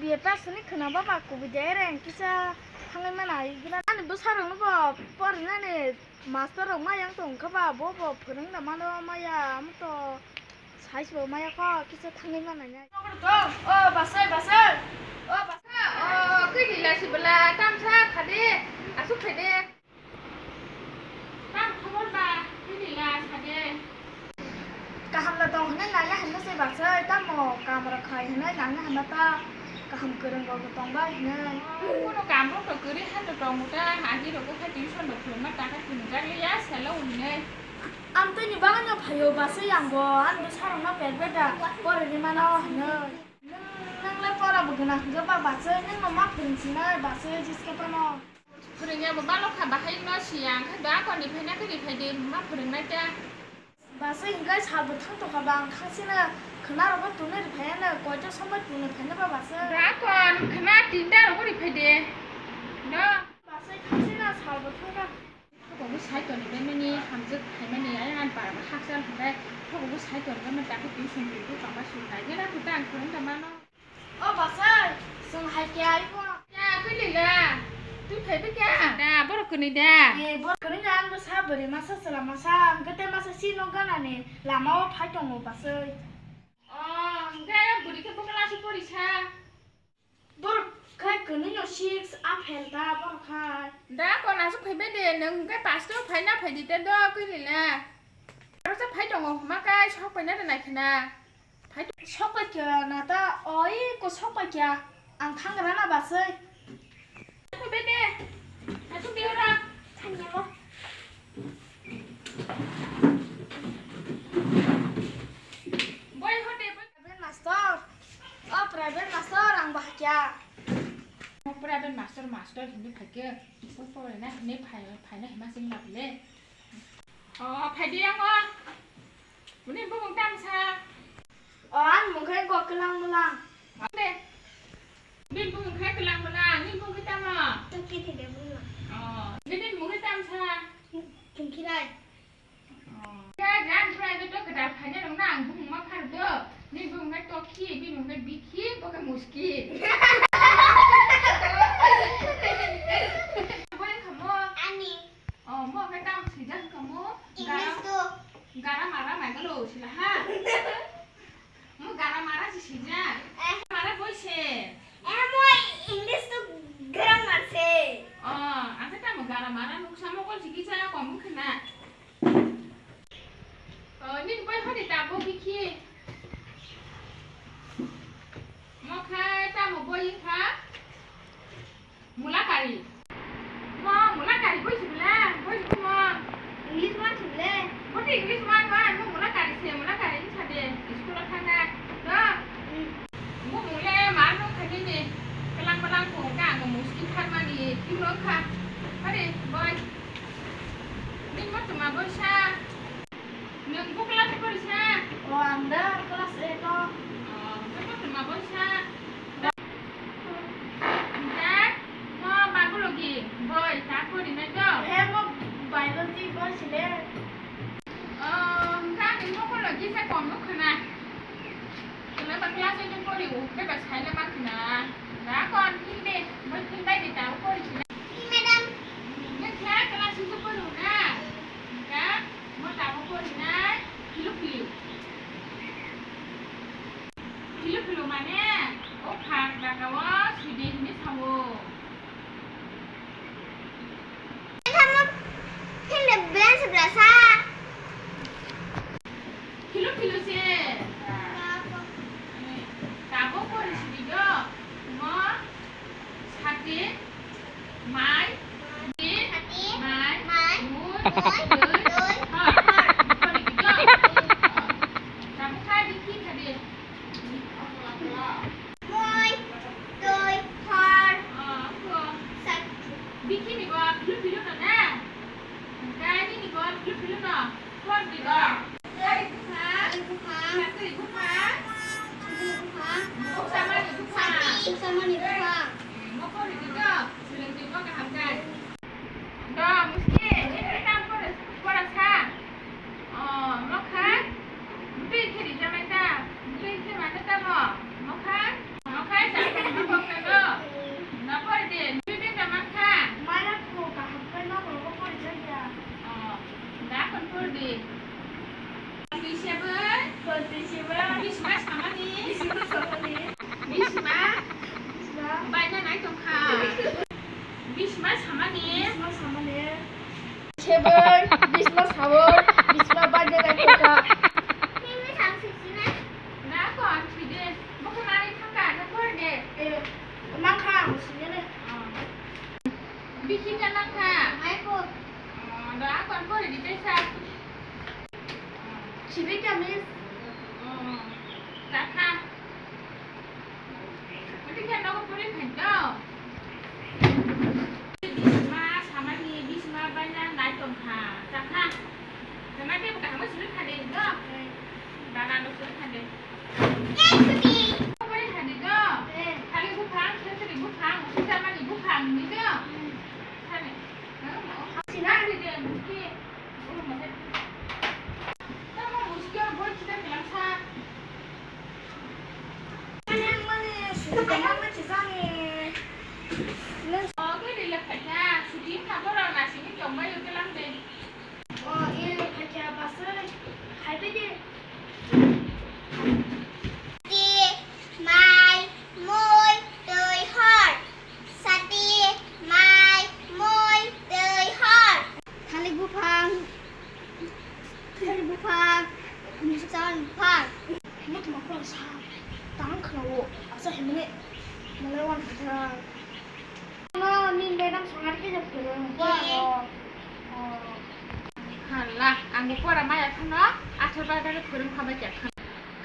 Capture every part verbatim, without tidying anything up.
B A pass ni khwna baba kubui de reng kisa thangwi mana igina. Ani bwsarokno bo porinani master rok ma yang tong kha ba, bo bo phwrwng da mano maya, amo to size bo maya kho, kisa thangwi mana nai. O basai, basai. O basai. O kwi lila si bwla, tamsa khade, asuk khade. Tam khobor ba, tini la sade. Kaham da tong hwnwi nangya hwnwi se basai, tamo kam rok khai hwnwi nangya hwnba ta kaham kwrwng rok bo tong bai hwnwi. Kuno kam rok to kwrwi ha to tong ta, haji rok kha tuition rok khuluma ta kha thwngjak liya selo hwnwi. Amtwi ni bagwi no phaio basai, ang bo ani bwsa rok no pek beda pori ri mano hwnwi. Nwng, nwng le pora bo gwnang hwnkhe ba basai, nwng no ma phwrwng sinai basai jiske phano. Phwrwngya bo balok kha, bahai no siya, ang khe da koni phaina khe riphai de, ma phwrwngnai ta. Basai hwnkhe sal bo thang tongkha ba, ang khang sino khwna rogo tuni riphai ano, koito somoi tuni phaina ba basai. Da kon khwna tinta rogo riphai de. No. Basai khang sino sal bo thang kha. Thogo bo sai toni bai mani hamjwk phaimani, ayang ani para bo hakchal hwnkhai, thogo bo sai toni bai mani, takhe tuition twi twi tongma suri nai, gena khe ta ang phwrwng tongmano. O basai, chwng hai khe aibo. Ya, kwlila. Twi phaibai kha? Da, borok kwnwi da. E, borok kwnwi da, ang bwsa bwrwi masa chwla masa, hwnkhe tei masa si nok ganani lama o phai tongo basai. O, hwnkhe bwrwi khe bo class o porisa? Borok khe kwnwi no six, a fail ta borok khai. Da, kon aswk phaibai de, nwng hwnkhe pasto phaina phaidi te do, kwlila. Aro sa phai tongo, hwma kai sok paina da nai khna. Phai to-, sok pai kha na ta, oi, ko sok pai kha. Ang thang gra na basai. Ko bete. Atu biora. Thanya bo. Boi hote, boi. Private master. O private master, ang bahai kha. Mo private master, master hindi phai khe. Ko pore na hindi phai, phai na hima sing lap le. O, phai di ang o. Bini bumung tamo sa? O, ani mung khe Goklang Mlang. De. Bini bumung khe Kwlang Mlang, nini bumung khe tamo? Toki thide bumung. O, nini bumung khe tamo sa? Tungkhirai. O. Khe jang private o kwtal phaina rok na ang bumung ma phar do. Nini bumung khe Toki, bini bumung khe Bikhi, bo khe Muski. Bo wngkha mo? Ani. O, mo khe tamo swijak wngkha mo? English Gara-, to. Gara mara maigalo sila ha. Mo gara mara si swijak. Eh. Mara boi se. Eh, mo English to grammar se. O, ang khe tamo gara mara nuksa mokol si kisa kom wngkha na. O, nini boi hodi tabo Bikhi. Mo khai tamo boi wngkha? Mulakari. Mo mulakari boi si bwle, boi ni bumung. English man si bwle. Bo to English man ba, mo mulakari se, mulakari wngsa de, school o thangna. Do? Hmm. Bumung le ma rwng kha nini, kwlang bwlang kho ka, ang muski thar mani, thik rwng kha. Hadi, boi. Nini mo tuma boi sa. Nwng bo class o porisa? O, ang da class eight o. O, nwng bo tuma boisa? Hwnkhe mo bagulogi boi ta porinai to? He, mo biology boi sile. O, hwnkhe ani mokolo kisa kom nukha na. Tole ba class eight o pori o, beba saila mankha na. Da kon himbe, boi himbai de ta o pori sile. Madam. Nwng khe class eight o pori o na? Hwnkhe? Mo tabuk porinai philu philu. Philu philu mane o phan baka o sidi hinwi sao. Tamo phinde bench blasa. Philu philu se. Tabuk pori sidi do. Mo. Sati, mai, di, mai, dui, dui, hor. Hor, di, hor. Tabuk khai di, khi khai di. Moi, dui, hor. Oh, hor. Sati. Di, khi ni bo, philu, philu no na. Khai di ni bo, philu, philu no. Hor di bo. Khai bupha. Khai bupha. Khai bupha. Bupha. Buksamani bupha. Buksamani bupha. Mokori di do. Swrwng di bo kaham khai. Do, muski, nini tam pora, pora sa. Oh, mokha. Mutui khe rijamai ta. Mutui khe mane tamo. Mokha. Mokha, sa. Tang khna o, asa himne, mole wan kha. No, ni madam songar ke jab khe. Wa. Hala, ang bo pora maya khano, athar bar bar phurung kha bai kya khano.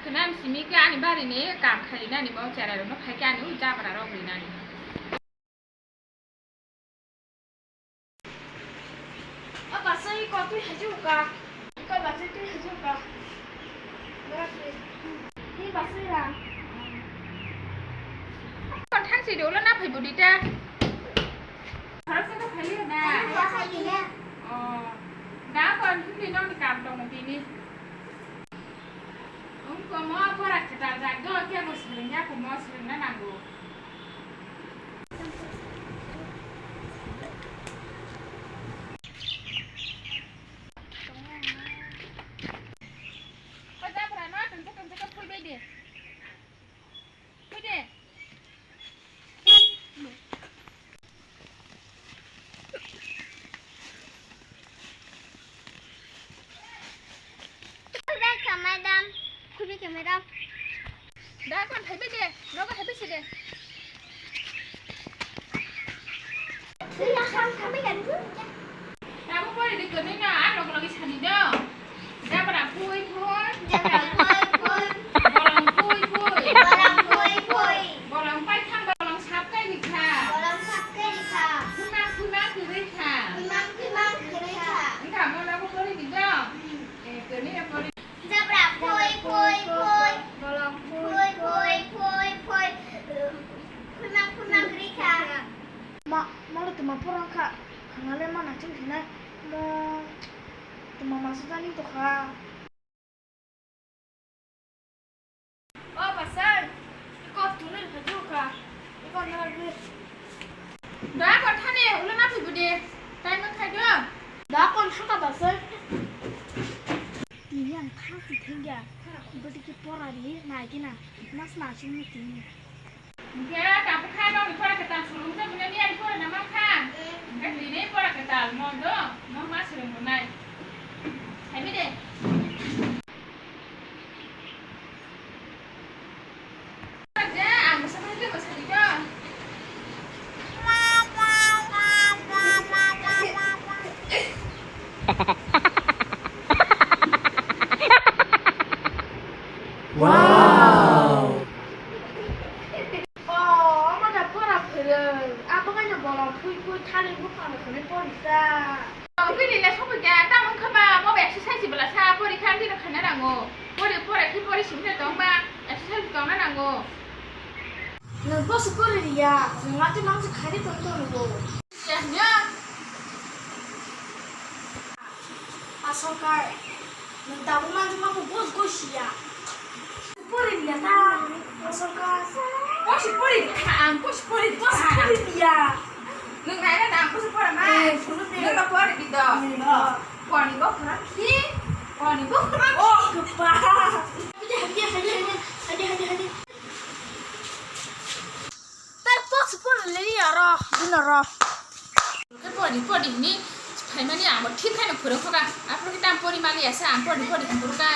Khna simi ke ani bari ni kam khali nani bo chara rok no khai ke ani u jabra rok ri nani. O basai ko twi hajuka. Ko basai twi hajuka. Bora twi. Ni basai ra. Kon thang si dolo na phai budi ta. Harap sa phai na. Harap sa phai na. Oh. Da kon hindi no ni kam tong tini. Ungko mo pora kata jagdo kya mo sering ya ko mo sering na nango. Khulbai kha madam, khulbai kha madam. Da kon thaibai de, nogo thaibai si de. Twi akham thangbai kha. Tamo pore de kami na, a log logi sani do. Jabra pui pui. Jabra pui pui. Bolong pui pui. Bolong pui pui. Bolong pai thang bolong sap kai ni kha. Bolong sap kai ni kha. Khuma khuma kwrwi kha. Khuma khuma kwrwi kha. Wngkha mo nogo pore ni do. Hmm. Eh, kwrwi ya pore. Jabra pui pui pui. Bolong pui pui pui pui. Khuma khuma kwrwi kha. Ma, malo tuma porang kha. Khangale mana chwng khinai. Mo tuma masu jani to kha. O basai, iko tunui phajuka, iko nagwi. Da kon thani, ulo na phi budi, tai mang khai do. Da kon thaka basai. Tini ang thang si thengya, budi ki pora ri, na gina, mas na chini tini. Hingke tabuk kha nokni pora kwtal swrwngjakmani ani pora na mankha. Hingke tini pora kwtal mo do, mo ma swrwng rwnai. Haibi de. Je, ang bwsa bai le bwsa di ko. Wow! O, omo da pora phwrwng. Abo kaino bolong phui phui thani buphang rwkhanai porisa. O, bini le sophi kha, tamo wngkha ba, mo exercise bwla sa, pori kha, bini khaina nango. Pori, pori, pori, pori simi se tong ba, exercise tongna nango. Nwng bosi pori riya, nwng ati mangsi khari tong tong nungo. Ya, ya. Asokar, nwng tabuk manjak ma bo bos gosiya. Pori liya ta, asokar. Bosi pori kha, ang bosi pori kha. Bosi pori liya. Nwng naina na ang bosi pora ma. Eh, sunu de. Nwng no pori di do. Nwng no. Koni bo khorang khi, koni bo khorang khi. Oh, kepala. Hadi, hadi, hadi, hadi, hadi, hadi, hadi. Tai post pon le ni aro, din aro. Ke podi, podi ni, phaimani amo thik khai no phwrwng khoka. Apro ki tam pori mali asa, am podi, podi phwrwng ka.